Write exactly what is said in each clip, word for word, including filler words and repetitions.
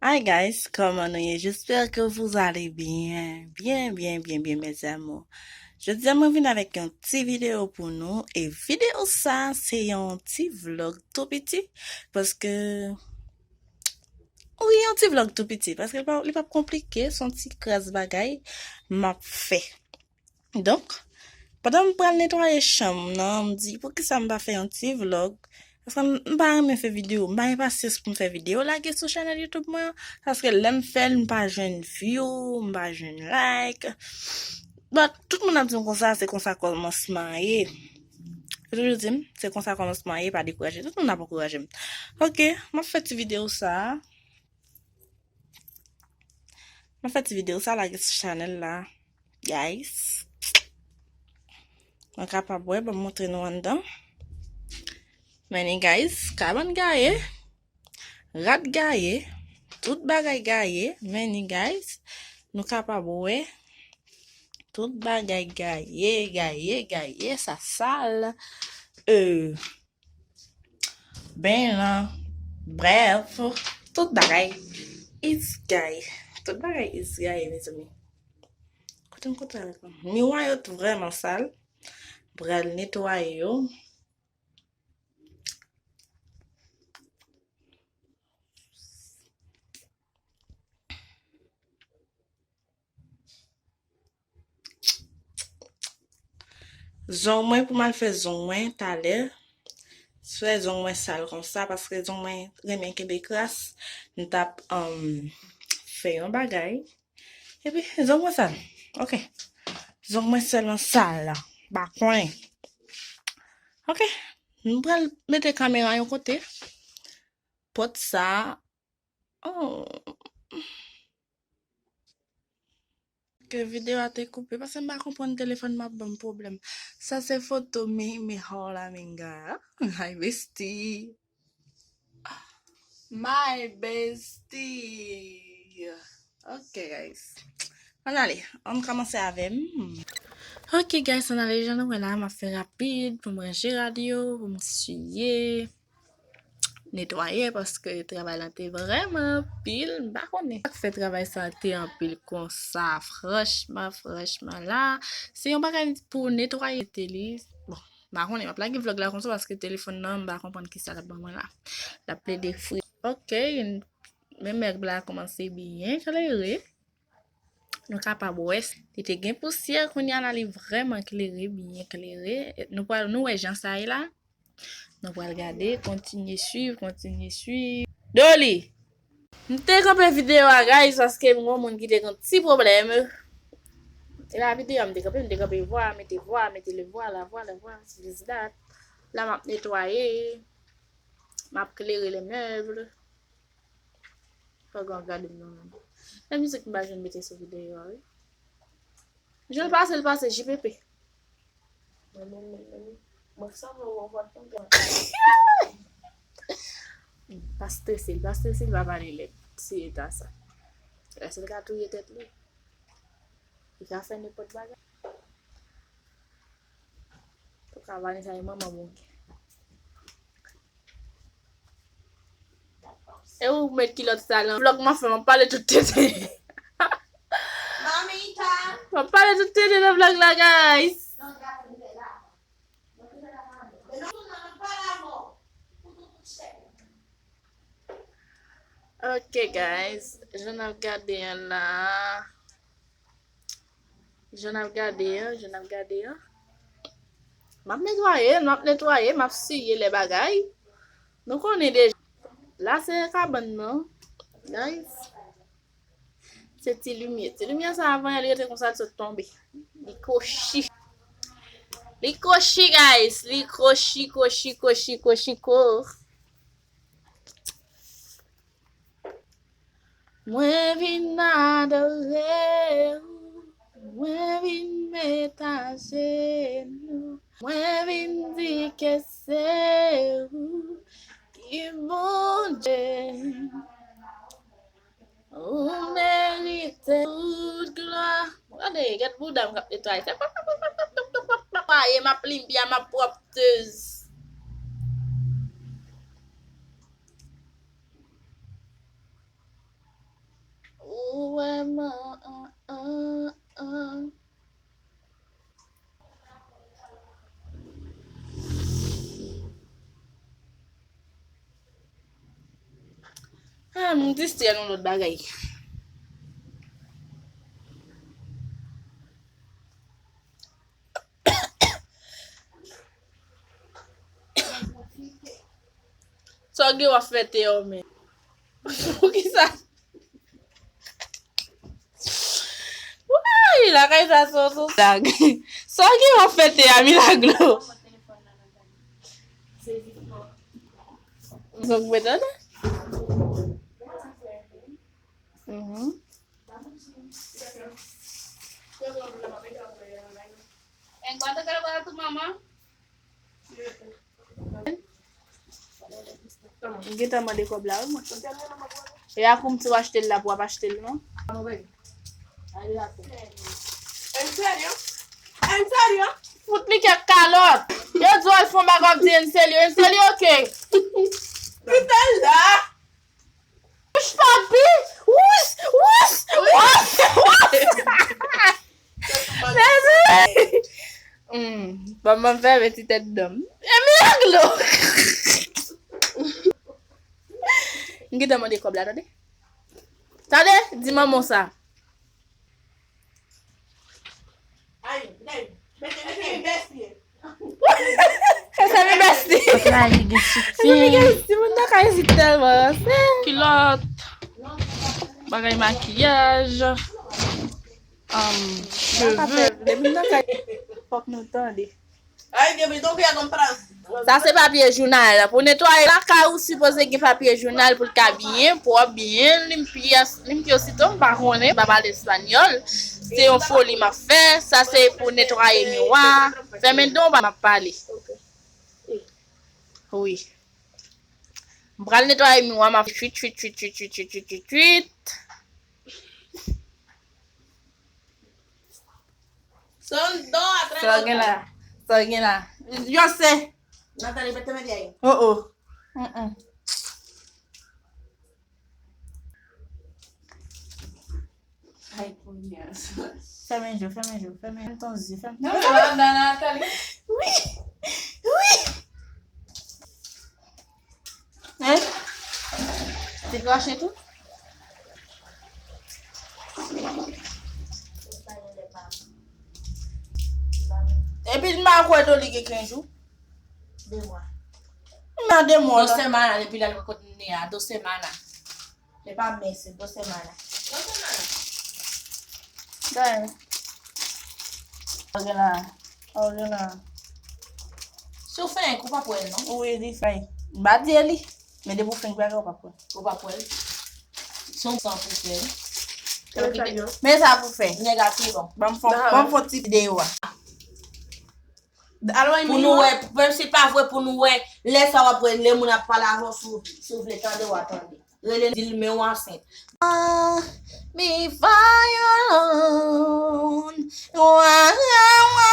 Hi guys, kòman nou ye? J'espère que vous allez bien. Bien, bien, bien, bien, mes amours. Jodi a mwen vin avèk yon ti videyo pou nou. E videyo sa, se yon ti vlog tou piti. Paske, wi, yon ti vlog tou piti. Paske li pa, li pa konplike, se yon ti kras bagay m ap fè. Donk, pandan m pral netwaye chanm nan, m di, poukisa m pa fè yon ti vlog? Paske m, m pa renmen fè videyo, m pa gen pasyans pou m fè videyo lage sou chanèl YouTube mwen an. Paske lè m fè l, m pa jwenn view, m pa jwenn like. But, tout moun ap di m konsa, se konsa kòmansman ye. Yo toujou di m, se konsa kòmansman ye, pa dekouraje. Tout moun ap ankouraje m. Ok, m ap fè ti videyo sa a. M ap fè ti videyo sa lage sou chanèl la, guys. Mwen kapab wè, ban m montre nou anndan. Men ni guys, kabann gaye, rad gaye, tout bagay gaye, men ni guys, nou kapab wè, tout bagay gaye, gaye, gaye, sa sal. Euh, ben lan, brèf, tout bagay is gaye. Tout bagay is gaye, mezanmi. Kote m kontre avèk mwen? Miwa yo t vrèman sal. M pral netwaye yo. Zong mwen, pou m al fè zong mwen talè. Fè zong mwen sal konsa, paske zong mwen renmen kenbe kras. M t ap, um, fè yon bagay. Epi, zong mwen sal. Ok. Zong mwen sèlman sal la. Pa konnen. Ok. M pral mete kamera yon kote. Pòt sa. Oh. Ke videyo a te koupe, paske m pa konprann telefòn m ap ban m pwoblèm. Sa se foto mi, mi Hall Aminga. Hi, bestie. My bestie. Ok, guys. Ann ale, ann kòmanse avè m. Ok, guys, ann ale, jan nou wè la, m ap fè rapid pou m ranje rad yo, pou m siye, netwaye, paske travay la te vrèman anpil, m pa konnen. Sa k fè travay sa te anpil konsa, franchman, franchman, la, se yon bagay pou netwaye te li. Bon, m pa konnen, m ap lage vlog la konsa paske telefòn nan, m pa konprann kisa l ap ban mwen la. L ap plede fri. Ok, men mèb la kòmanse byen klere. Nou kapab wè, li te gen pousyè, kounye a la, li vrèman klere, byen klere. Nou pral, nou wè jan sa ye la. Nou pral gade, kontinye swiv, kontinye swiv. Doli! M te kanpe videyo a, guys, paske m gon moun ki te gen ti pwoblèm. E la videyo a, m te kanpe, m te kanpe vwa, mete vwa, mete le vwa, la vwa, la vwa, this, that. La m ap netwaye, m ap klere le meuble. Fòk w ap gade m nan menm. E mizik m pa jwenn mete sou videyo a, wi. Jan l pase, l pase, J P P. Mwen, mwen, mwen, mwen, mwen sanble yon vwa tantan. Pa strese l, pa strese l, pa pale lè si eta sa. Èske l ka touye tèt li? Li ka fè nenpòt bagay. Pou ka Vanessa e manman mwen. E ou met kilòt sa nan vlog mwen fè, mwen pale tout tete. Mamita. Mwen pale tout tete nan vlog la, guys. Ok, guys, jan n ap gade an la. Jan n ap gade an, jan n ap gade an. M ap netwaye, m ap netwaye, m ap siye lè bagay. Nou konnen deja. La se kabann nan, guys. Se ti limyè. Ti limyè sa, avan yè, li rete konsa, li sot tonbe. Li kwochi. Li kwochi, guys. Li kwochi, kwochi, kwochi, kwochi, kwo. Mwen vin adore ou. Mwen vin met ajenou. Mwen vin di ke se ou ki Bondye. Ou merite tout glwa. Gade, gad bouda m k ap netwaye. Se pap, pap, pap, pap, pap, pap, netwaye, m ap limpia, m ap pwòptez. Ou wè m an, an, an, an. Ah, m distrè nan lòt bagay. Sa w gen w ap fè te yo men. Poukisa? Woy, lakay sa se yon blag. Sa w gen w ap fè te a, Milagro? Sa w gen tande? Mhm. Enquanto que ela vai tu mamá. M gentan mande kòb la, wi, mwen. E a kou m ti w achte l la pou w ap achte l, non? En serio? En serio? Fout li kèk kalòt. Yo di w al fè yon bagay, w ap di en serio. En serio, oke. Kite l la. Wouch, papi! Wouch! Wouch! Wouch! Wouch! Mezanmi! Hmm, ban m fèmen ti tèt dòm. E Milagro! M gentan mande kòb la, tande. Tande, di manman w sa. Ay, ay, mete, mete yon bèsi. Sa se mi bèsi. Sa li gen soutyen. Timoun nan kay isit tèlman ranse. Kilòt, bagay makiyaj, um, cheve. Depi m nan kay, fòk nou tande. Ay, Gaby, ton pye konn pran. Sa se papye jounal. Pou netwaye lakay ou sipoze gen papye jounal pou l ka byen pwòp, byen limpye, limpye osito, m pa konnen, m pa pale espanyòl. Se yon foli m ap fè. Sa se pou netwaye miwa. Fèmen don m ap pale. Wi. M pral netwaye miwa, m ap fè twit, twit, twit. Son dos a tres. Sa w gen la? Sa w gen la? Yo sé. Nathalie, vete media ahí. Oh, oh. Mm-mm. Ay, puñas. Fèmen je w, fèmen je w, fèmen ton zye, fèmen. Non, non, non, Nathalie. Wi. Wi. Hein? Te krache tou? Epi m pa kwè Dolly gen kenz jou. De mwa. M nan de mwa la. Dos semanas depi l al kot Nea, dos semanas. Se pa men, se dos semanas. Dos semanas. Dayè. Ok la. Ok la. Si w fenk, ou p ap wè l, non? Wi, li fenk. M pa di e li. Men depi w fenk bagay, ou p ap wè l. Ou p ap wè l. Se yon san pou fè l. Men sa pou fè. Negatif. Ban m fè, ban m fè ti videyo a. Pou nou wè, menm si l pa vre, pou nou wè, lè sa w ap wè, lè moun ap pale avè w, si w, si w vle tande, w a tande. Rele l, di l, men w ansent. Ah, mi fire alone. Wa, wa, wa, wa.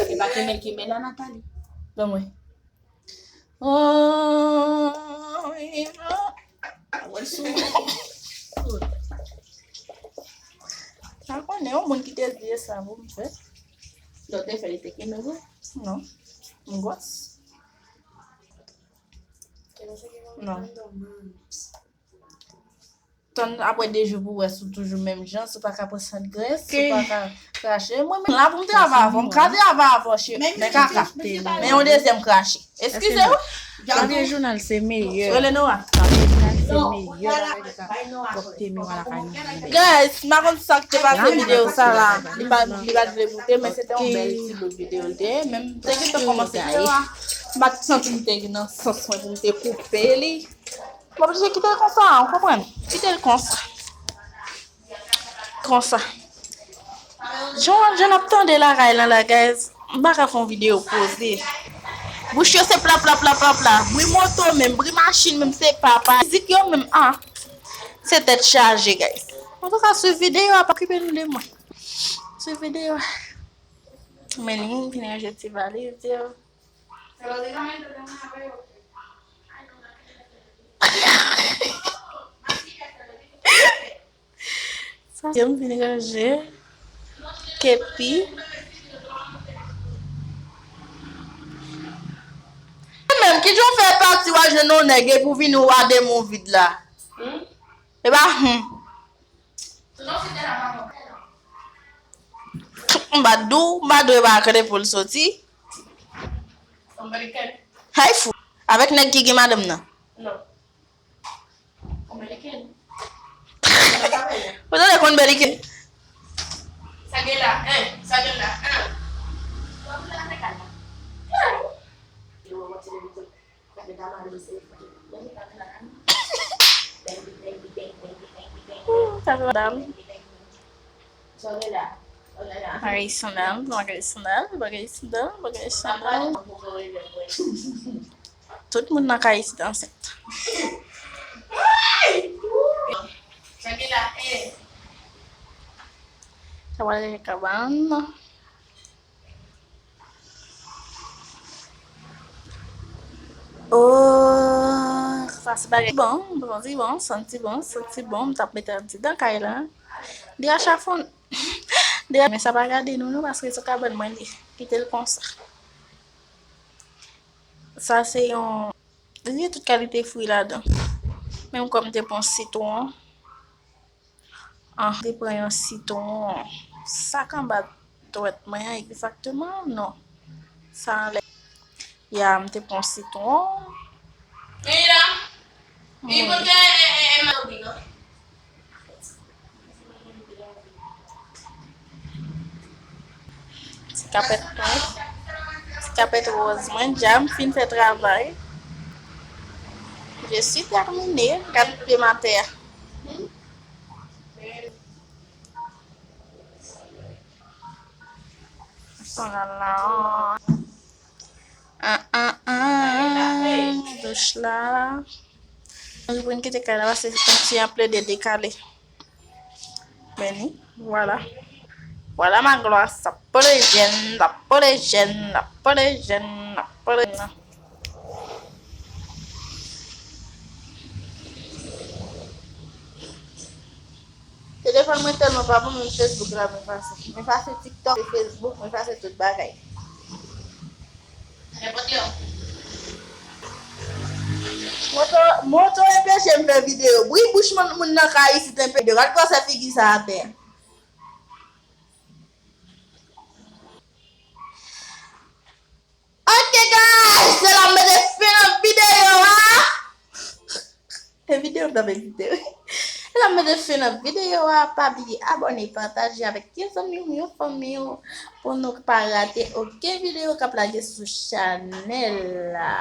E pa kenbe l, kenbe la, Nathalie. Ban mwen. Oh, mi fire. Wè l sou. Sa konnen yon moun ki te di e sa pou m fè. Lè w te fè, li te kenbe vre? Non. M gwòs. Non. Tann apre de jou pou wè si w toujou menm jan, si w pa ka pran sant grès, si w pa ka krache. Mwen menm la pou m travay avè w, m ka travay avè w, cheri. Men kaka. Men yon dezyèm krache. Eskize w. Papye jounal se meyè. Rele Nora. Papye jounal se meyè bagay ki ka pwòpte miwa lakay nou. Guys, m pa konn sa k te pase videyo sa la. Li pa, li pa t vle moute, men se te yon bèl ti bout videyo l te ye. Men m te gentan kòmanse videyo a. M pa t santi m te nan sans mwen pou m te koupe li. M oblije kite l konsa, ou konprann? Kite l konsa. Konsa. Jan, jan n ap tande lakay lan la, guys, m pa ka fè yon videyo poze. Bouch yo se pla, pla, pla, pla, pla. Bri moto menm, bri machin menm, se pa, pa. Mizik yo menm, ah. Se tèt chaje, guys. Antouka, swiv videyo a, pa okipe nou de mwen. Swiv videyo a. Men li vin ranje ti valiz yo. Se lòt li ka mete nan mwen avè yo. Ay, non, nan mete nan mwen. M vin ranje kepi. Menm, kijan w fè pati w al jwenn yon nèg epi w vini w a de men w vid la? E pa hmm. M pa t di w, m pa t di w e pa kote pou l soti. Hay fou. Avèk nèg ki gen madanm nan. Ou tande konn bèlike? Sa gen la, en? Sa gen la, en? Sa gen la. Bagay sandal, bagay sandal, bagay sandal, bagay sandal. Tout moun nan kay isit ansent. Sa pral gen kabann. Oh, sa se bagay bon, bon, di bon, santi bon, santi bon, m t ap mete andidan kay la. Li a chafon. Li a, men sa pa gade nou, non, paske se kabann mwen li. Kite l konsa. Sa se yon, li gen tout kalite fwi ladan. Menm kòm te pran sitwon. Ah, m te pran yon sitwon. Sa k anba dwèt mwen an egzakteman? Non. Sa anlè. Ya, m te pran sitwon. Ti kapèt mwen. Ti kapèt wòz mwen. Dja m fin fè travay. Je suis terminée. Gad pye m atè a. Son la la. Ah, ah, ah. Douch la. Mwen vin kite kay la paske konsi an plede dekale. Beni, vwala. Vwala ma glwa, sa pou lejèn, sa pou lejèn, sa pou lejèn, sa pou lejèn. Telefòn mwen tèlman pa bon, menm Facebook la m efase. M efase TikTok, Facebook, m efase tout bagay. Moto, moto enpeche m fè videyo. Bri bouch moun, moun nan kay isit enpeche videyo. Gad gwosè figi sa atè. Ok guys, se la m mete fen nan videyo a. E videyo m t ap edite wi. E la m mete fen nan videyo a. Pa bliye abòne, pataje avèk yon zanmi w, yon fanmi w, pou nou pa rate okenn videyo k ap lage sou chanèl la.